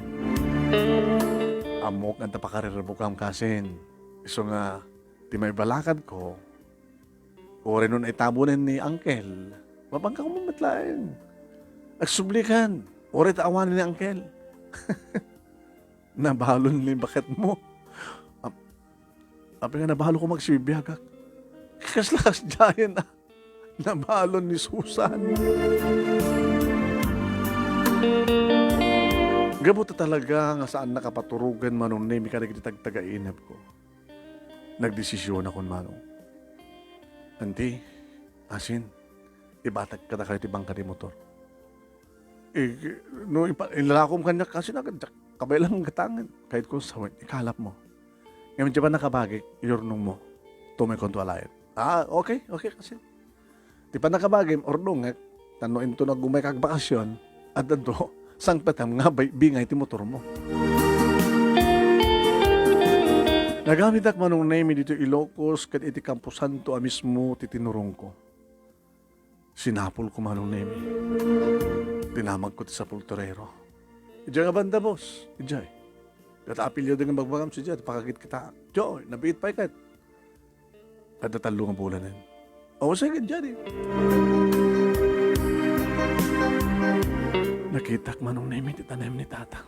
Ammok nga adda pakariribukam kasin. Isu nga, ti maibalakadko, uray no naitabonen ni Uncle, mapanka koma met laeng. Agsublikan, uray ta awanen ni Uncle. Nabalon ni baketmo. Ap-, apay nga nabalo koma agsibibiagak? Kasla kasdiayen a nabalon ni Susan. Gapu ta talaga nga saannak a paturogen, Manong Nemi, kadagiti tagtagainepko. Nagdesisionakon, Manong. Anti, asin, ibatag kadakayo ti bangka ti motor. Eh, no ipa-, ilalakom kaniak, asin, agad, kabaylan gatangen. Kayatko sawen, ikalapmo. Ngem ti pannakabagik, iyurnongmo. Tumay konto alayen. Ah, okay, okay, kasin. Ti pannakabagim, urnongek, ta no inton agumay ka agbakasyon, addanto, sangpetem nga bay-, bingay ti motormo. Nagamidak, Manong Nemi, ditoy Ilocos ket iti Camposanto a mismo ti tinurongko. Sinapulko, Manong Nemi. Dinamagko ti sapulturero. Idiay nga banda, boss. Idiay. Data apelyido nga bagbagam sadiay, pakagit kita. Joy, nabiit pay ket. Adda tallo nga bulanen. O, sige, diay. Nakitak, Manong Nemi, ti tanem ni Tatang.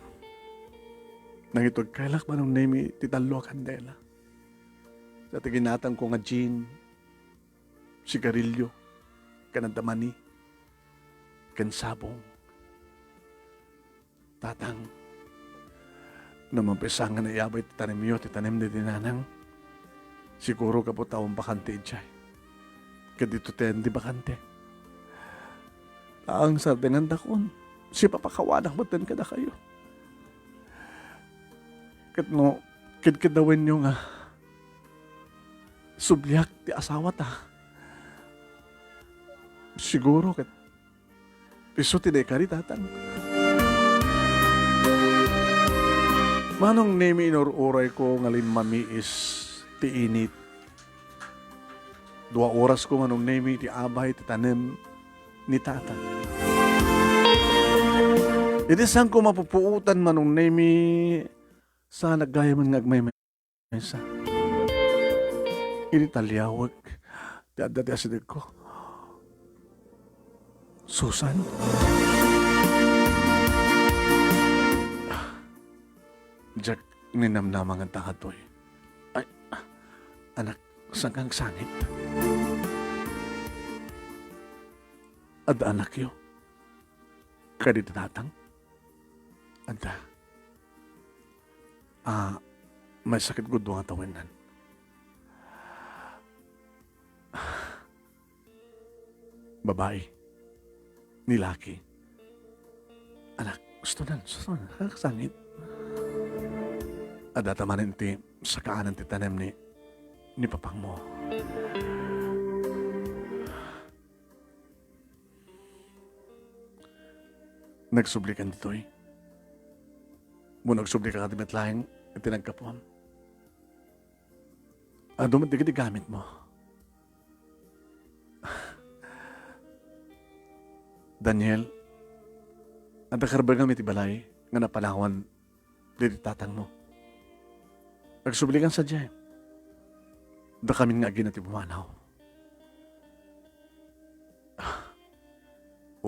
Nangitugkaylak, Manong Nemi, ti tallo a kandela. Sa ti ginatangko nga gin, sigarilyo, ken adda mani, ken sabong. Tatang, no mapisangan a iyabay ti tanemyo ti tanem daydi nanang, siguro gapu ta awan bakante idiay. Ket ditoy ti bakante. Ang sardengandakon, sipapakawanak metten kadakayo. Ket no, kedkedawenyo nga subliak ti asawata, siguro ket isu ti naikari, Tatang. Manong Nemi, inur-urayko nga limmamiis ti init. Dua orasko, Manong Nemi, ti abay ti tanem ni Tatang. Idi saanko mapupuotan, Manong Nemi, sa naggayamen nga agmaymaysa. Idi taliawek ti adda ti asidegko. Susan? Diak ninamnama nga adda kadtoy. Ay, anak, saan ka agsangit? Adda anakyo? Kadi ti tatang? Adda. Ah, may sakit gudua nga tawennan. Babai. Ni laki. Anak, sustonan, sustonan, nakakasangit. Adda ta manen ti sakaanan ti tanem ni, ni papangmo. Nagsublikan ditoy. Mo nagsublika kadi met laeng iti naggapuam. Adu met dagiti gamitmo. Daniel, adda karbengam iti balay nga napanawan dagiti tatangmo. Agsublikan sadiay. Dakamin nga agina ti pumanaw.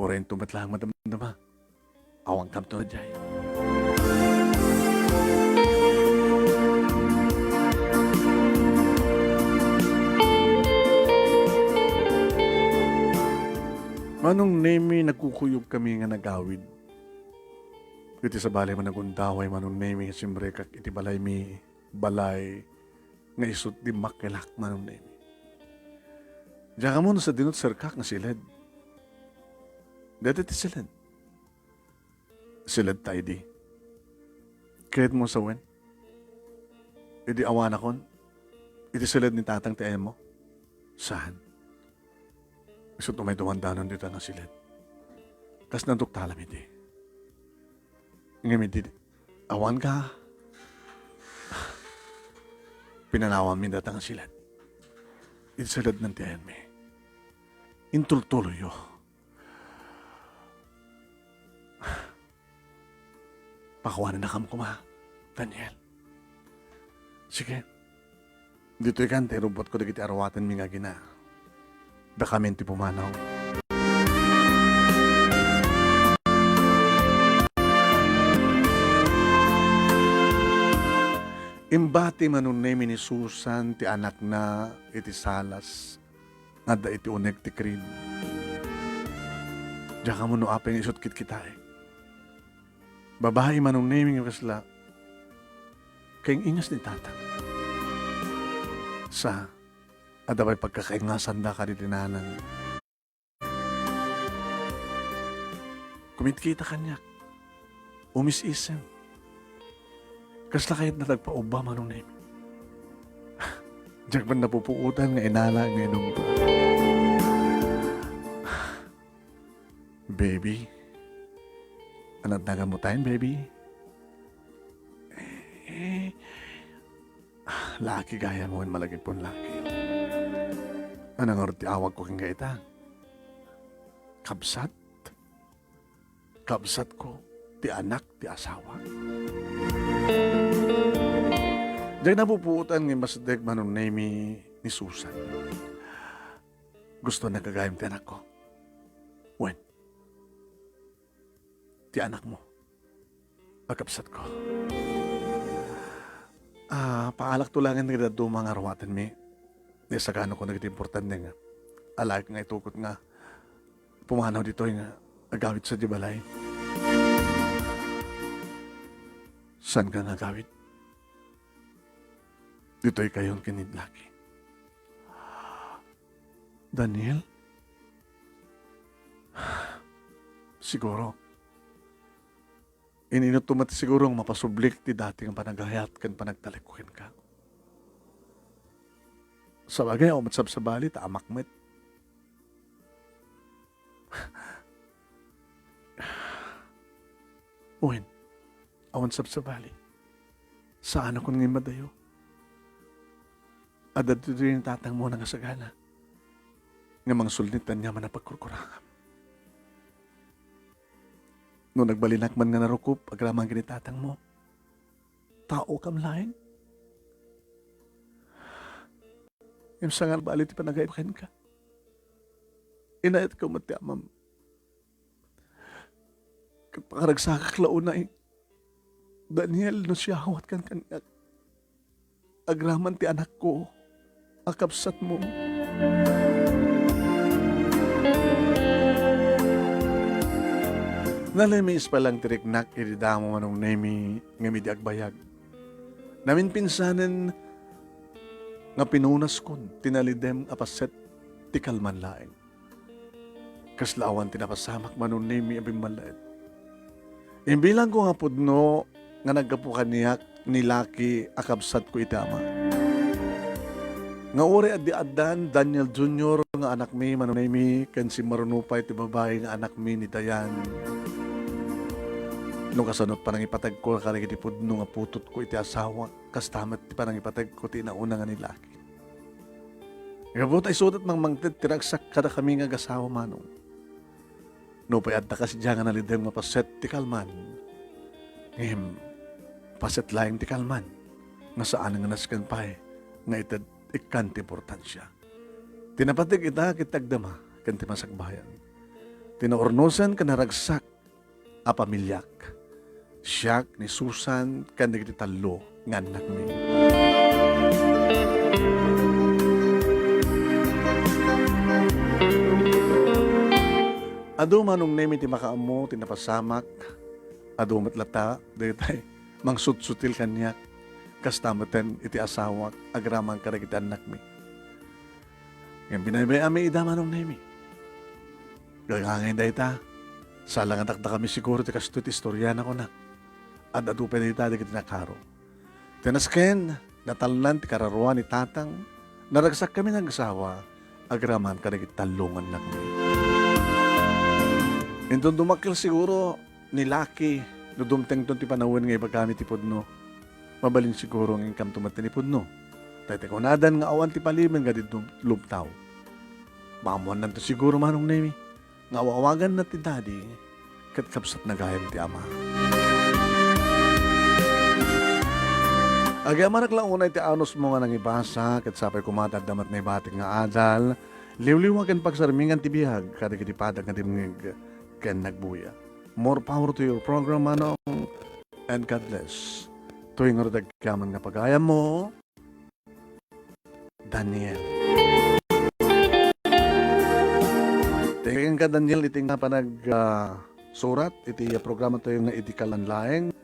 Uray inton met laeng madamdama, awankamto idiay. Manong Nemi, nagkukuyogkami nga nagawid. Iti sabali, managundaway, Manong Nemi, nga simrekak iti balaymi, balay nga isu ti makkelak, Manong Nemi. Diak ammo no sadino ti serkak nga siled. Daytoy ti siled. Siled ta idi. Kayatmo sawen? Idi awanakon, iti siled ni Tatang ti ayanmo? Saan? Isu ti umay dumandanon dita nga siled. Kasna doktalam idi. Ngem idi awanka, pinanawanmi data nga siled. Iti silednan ti ayanmi. Intultuloyyo. Pakuanannakam koma, Daniel. Sige. Ditoy kan, ta irubbotko dagiti aruatenmi nga agina. Dakamin ti pumanaw. Imbati, Manong Nemi, ni Susan ti anakna iti salas nga adda iti uneg ti krim. Diak ammo no apay nga isut' kitkitaek. Babai, Manong Nemi, nga kasla kaing-ingas ni Tatang. Sa, adda pay pagkakaingasanda kaditi nanang. Kumitkita kaniak. Umis-isem. Kasla kayatna ti agpaubba, Manong Nemi? Diak man napupuotan nga inala nga inumda. Baby. Anat nagamutayan, baby? Eh, laki gayam wen malagipon laki. Ania ngarud ti awagko kenka ita? Kabsat? Kabsatko ti anak ti asawa? Diak napupuotan nga immasdek, Manong Nemi, ni Susan. Gusto na gagayam ti anakko. Wen, ti anakmo a kabsatko. Ah, paalakto laengen dagiti dadduma nga aruatenmi. Naisaganakan dagiti importante nga alaek nga itukot nga pumanaw ditoy nga agawid sadiay balay. Saanka nga agawid? Ditoy kayon ken ni laki. Daniel? Siguro. In-inutto met siguro nga mapasublik ti dati nga panagayat ken panagtalekko kenka. Sabagay, awan met sabsabali ta amak met. Wen, awan sabsabali. Saanakon nga immadayo. Adda ditoy ni tatangmo a nangasagana nga mangsulnit aniaman a pagkurkurangam. No nagbalinak man nga narukop agraman ken ni tatangmo, taokam laeng. Ngem saan nga bali ti panagayat kenka. Inayatko met ti amam. Ket pakaragsakak la unay, Daniel, no siawatkan kaniak agraman ti anakko a kabsatmo. Nalimiis pay laeng ti riknak idi damo, Manong Nemi, ngem idi agbayag, naminpinsanen nga pinunaskon ti nalidem a paset ti kalman laeng. Kasla awan ti napasamak, Manong Nemi, a bimmanlaed. Imbilangko nga pudno nga naggapu kaniak ni Lucky a kabsatko iti ama. Nga uray addi-addan Daniel Junior nga anakmi, Manong Nemi, ken simmaruno pay ti babai nga anakmi ni Dayan. No kasano ti panangipategko kadagiti pudno nga putotko iti asawak, kasta met ti panangipategko ti inauna nga ni Lucky. Gapu ta isu ti mangmangted ti ragsak kadakami nga agasawa, Manong. Nupay adda kadi sadiay nga nalidem nga paset ti kalman, ngem paset laeng ti kalman nga saan nga nasken pay nga ited ikkan ti importansia. Ti napateg ita ket ti agdama ken ti masakbayan. ti naurnosen ken naragsak a pamiliak. Siak ni Susan ken dagiti tallo nga annakmi. Adu, Manong Nemi, ti makaammo ti napasamak. Adu met latta daytay mangsutsutil kaniak. Kasta metten iti asawak agraman kadagiti annakmi. Ngem binaybay-ami ida, Manong Nemi. Gagangay dayta, sala nga dakdakami siguro ti kastoy ti istoriana, kunak. Ad-adu pay dayta dagiti nakaro. Ti nasken, natalnan ti kararua ni tatang, naragsakkami nga agsawa, agraman kadagiti tallo nga annakmi. Inton dumakkel siguro ni Lucky, no dumtengton ti panawen nga ibagami ti pudno, mabalin siguro nga inkamto met ti pudno. Tay ti kunadan nga awan ti paliben nga di dum-, lumtaw. Maammuannanto siguro, Manong Nemi, nga aw-awaganna ti daddy ket kabsatna gayam ti ama. Agyamanak la unay ti anusmo nga nangibasa, ket sapay koma ti adda met naibatik nga adal, liwliwa ken pagsarmingan ti biag kadagiti padak nga dimngeg ken nagbuya. More power to your program, Manong, and God bless. Toy nga rudagkaman nga pagayammo, Daniel. Thank you, Daniel, iti nga panag, ah, surat iti, ah, programa tayo nga Idi Kalan Laeng.